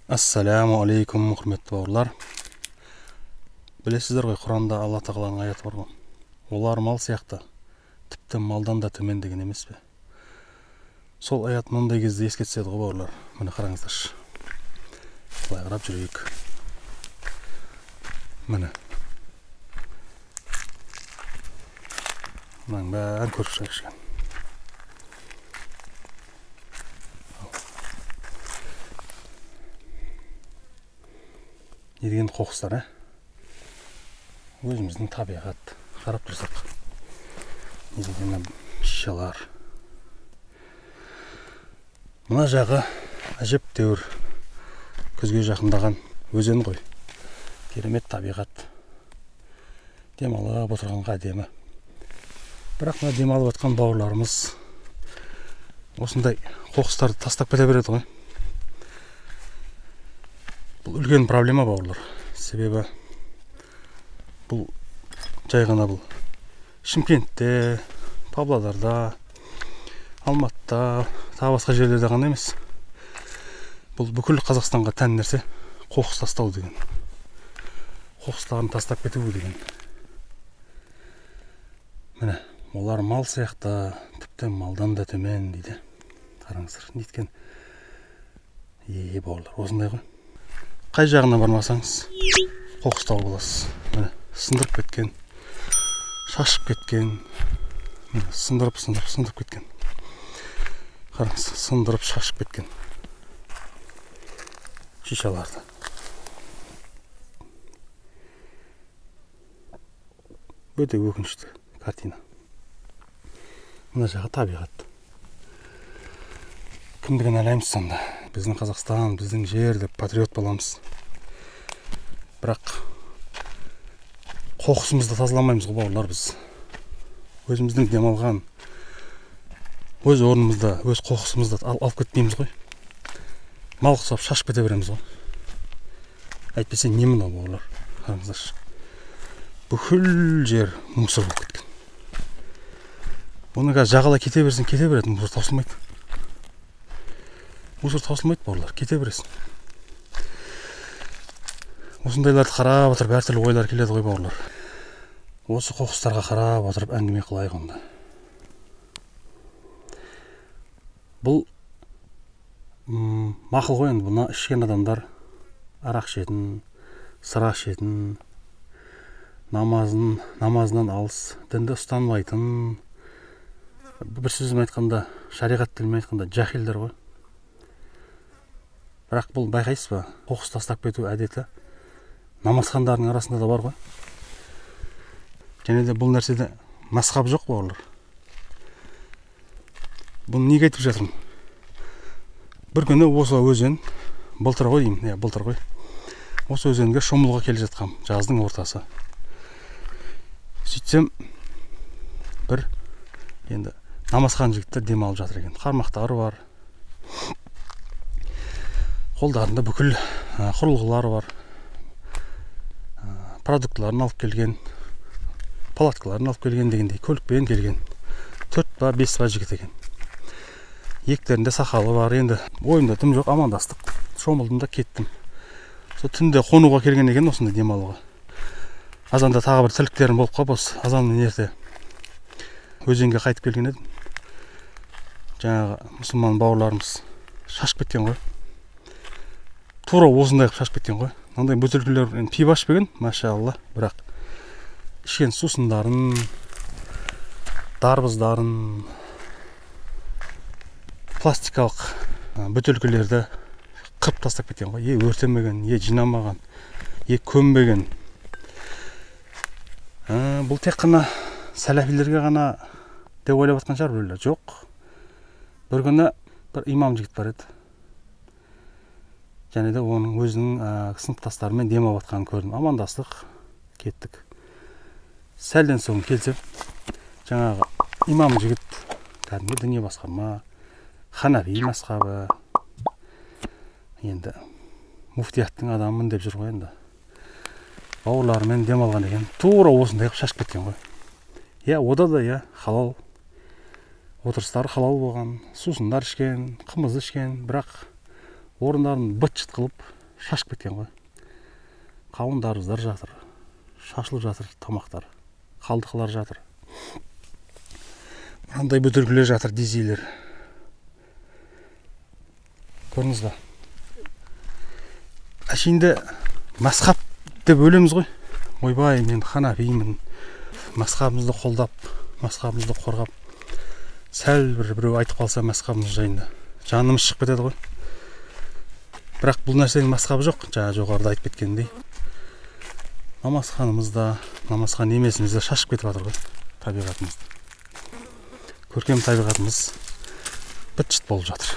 Ассаляму алейкум, құрметті бауырлар. Білесіздер ғой, Құранда Алла тағаланың аяты бар ғой. Олар мал сияқты, тіпті малдан да төмен деген емес пе? Сол аят мындай кезде еске түседі ғой, бауырлар. Міне қараңыздаршы. Былай қарап жүрейік. Міне. Мынаның бәрін көріп шығайық. Не деген қоқыстар, ә? Өзіміздің табиғат, қарап тұрсақ. Не деген шишалар. Мына жағы әжептәуір күзге жақындаған өзен ғой. Керемет табиғат. Демалып отырғанға әдемі. Бірақ мына демалып жатқан бауырларымыз осындай қоқыстарды тастап кете береді ғой. Бұл үлкен проблема, бауырлар. Себебі бұл жай ғана бұл Шымкентте, Павлодарда, Алматыда, тағы басқа жерлерде ғана емес. Бұл бүкіл Қазақстанға тән нәрсе, қоқыс тастау деген. Қоқыстарын тастап кету деген. Міне, олар мал сияқты, тіпті малдан да төмен дейді. Қараңыздар, неткен бауырлар, осындай ғой. Қай жағына бармасаңыз қоқыс тауып аласыз. Міне, сындырып кеткен, шашып кеткен, міне, сындырып, сындырып, сындырып кеткен. Қараңыз, сындырып, шашып кеткен шишаларды. Өте өкінішті картина. Мына жағы табиғат. Кімді кінәлаймыз сонда? Біздің Қазақстан, біздің жер деп патриот боламыз. Бірақ қоқысымызды тазаламаймыз ғой, бауырлар, біз. Өзіміздің демалған өз орнымызда, өз қоқысымызды алып кетпейміз ғой. Мал құсап шашып кете береміз ғой. Әйтпесе не мынау, бауырлар? Қараңыздаршы. Бүкіл жер мусор болып кеткен. Оны қазір жағалай кете берсең, кете береді, мусор таусылмайды. Мусор таусылмайды, бауырлар, кете бересің. Осындайларды қарап отырып әртүрлі ойлар келеді ғой, бауырлар. Осы қоқыстарға қарап отырып әңгіме қылайық онда. Бұл мақұл ғой енді, бұны ішкен адамдар арақ ішетін, сыра ішетін, намазынан алыс, дінді ұстанбайтын, бір сөзбен айтқанда, шариғат тілімен айтқанда жахилдер ғой. Бірақ бұл байқайсыз ба, қоқыс тастап кету әдеті намазхандардың арасында да бар ғой. Және де бұл нәрседе мазхаб жоқ, бауырлар. Бұны неге айтып жатырмын? Бір күні осы өзен, былтыр ғой деймін, иә, былтыр ғой. Осы өзенге шомылуға келе жатқам, жаздың ортасы. Сөйтсем, бір енді намазхан жігіттер демалып жатыр екен. Қармақтары бар. Қолдарында бүкіл құрылғылары бар. Продуктыларын алып келген, палаткаларын алып келген дегендей, көлікпен келген. 4 ба 5 ба жігіт екен. Ектерінде сақалы бар. Енді ойымда дым жоқ, амандастық. Шомылдым да кеттім. Сол түнде қонуға келген екен, осында демалуға. Азанда тағы бір тірліктерім болып қалып, осы азаннан ерте өзенге қайтып келген едім. Жаңағы мұсылман бауырларымыз шашып кеткен ғой. Тура осындай қылып шашып кеткен ғой. Мынандай бөтелкелер енді пиво ішпеген, машалла, бірақ ішкен сусындарын, дарбыздарын, пластикалық бөтелкелерді қырып тастап кеткен ғой. Е өртемеген, е жинамаған, е көмбеген. Бұл тек қана сәләфилерге ғана деп ойлап жатқан шығар біреулер. Жоқ. Бір күні бір имам жігіт бар еді. Және де оның өзінің сыныптастарымен демалып жатқанын көрдім. Амандастық, кеттік. Сәлден соң келсем, жаңағы имам жігіт кәдімгі діни басқарма, ханафи мазхабы, енді муфтияттың адамымын деп жүр ғой енді. Бауырларымен демалған екен. Тура осындай қылып шашып кеткен ғой. Иә, ода да иә, халал отырыстары халал болған, сусындар ішкен, қымыз ішкен, бірақ орындарын быт-шыт қылып шашып кеткен ғой. Қауын дарбыздар жатыр, шашылып жатыр тамақтар, қалдықлар жатыр. Мынандай бөтелкелер жатыр, дизелер. Көрдіңіз ба? Әшейінде мазхаб деп өлеміз ғой. Ойбай, мен ханафимін. Мазхабымызды қолдап, мазхабымызды қорғап, сәл бір біреу айтып қалса мазхабымыз жайында жанымыз шығып кетеді ғой. Бірақ бұл нәрсенің мазхабы жоқ, жаңа жоғарыда айтып кеткендей. Намазханымыз да, намазхан емесіміз де шашып кетіп жатыр ғой табиғатымызды. Көркем табиғатымыз быт-шыт болып жатыр.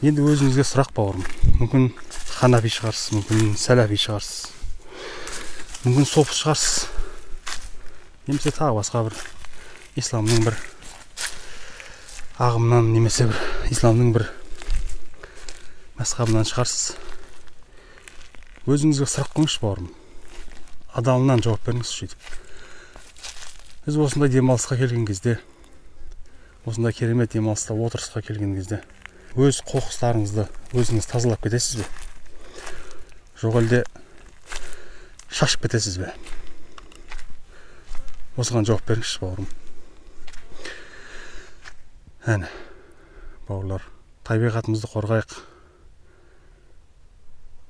Енді өзіңізге сұрақ, бауырым. Мүмкін ханафи шығарсыз, мүмкін сәләфи шығарсыз, мүмкін софы шығарсыз, немесе тағы басқа бір исламның бір ағымынан, немесе бір исламның бір мазхабынан шығарсыз. Өзіңізге сұрақ қойыңызшы, бауырым. Адалынан жауап беріңізші сөйтіп. Біз осындай демалысқа келген кезде, осындай керемет демалыста отырысқа келген кезде өз қоқыстарыңызды өзіңіз тазалап кетесіз бе? Жоқ әлде шашып кетесіз бе? Осыған жауап беріңізші, бауырым. Әне, бауырлар, табиғатымызды қорғайық.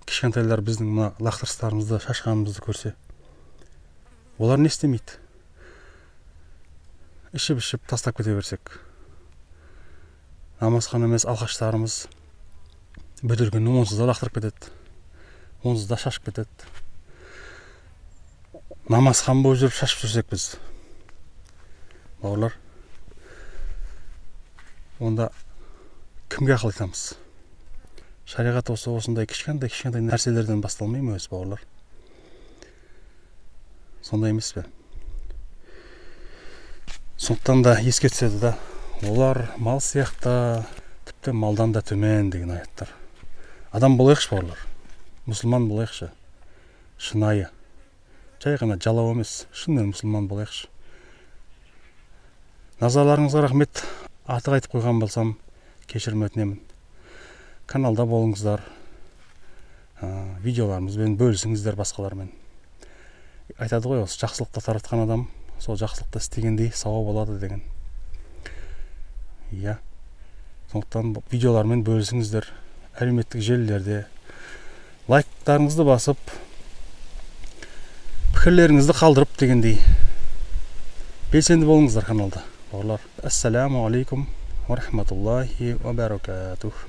Кішкентайлар біздің мына лақтырыстарымызды, шашқанымызды көрсе, олар не істемейді? Ішіп-ішіп тастап кете берсек, намазхан емес алқаштарымыз бөтелкені онсыз да лақтырып кетеді, онсыз да шашып кетеді. Намазхан болып жүріп шашып жүрсек біз, бауырлар, онда кімге ақыл айтамыз? Шариғат осы осындай кішкентай-кішкентай нәрселерден басталмай ма өз, бауырлар? Сондай емес пе? Сондықтан да еске түседі да, олар мал сияқты, тіпті малдан да төмен деген аяттар. Адам болайықшы, бауырлар, мұсылман болайықшы, шынайы. Жай ғана жалау емес, шынымен мұсылман болайықшы. Назарларыңызға рахмет. Артық айтып қойған болсам, кешірім өтінемін. Каналда болыңыздар, видеоларымызбен бөлісіңіздер басқалармен. Айтады ғой, осы жақсылықты таратқан адам сол жақсылықты істегендей сауап алады деген. Иә. Сондықтан видеолармен бөлісіңіздер, әлеуметтік желілерде лайктарыңызды басып, пікірлеріңізді қалдырып дегендей белсенді болыңыздар каналда. Бауырлар, ассаламу алейкум ва рахматуллахи ва баракатух.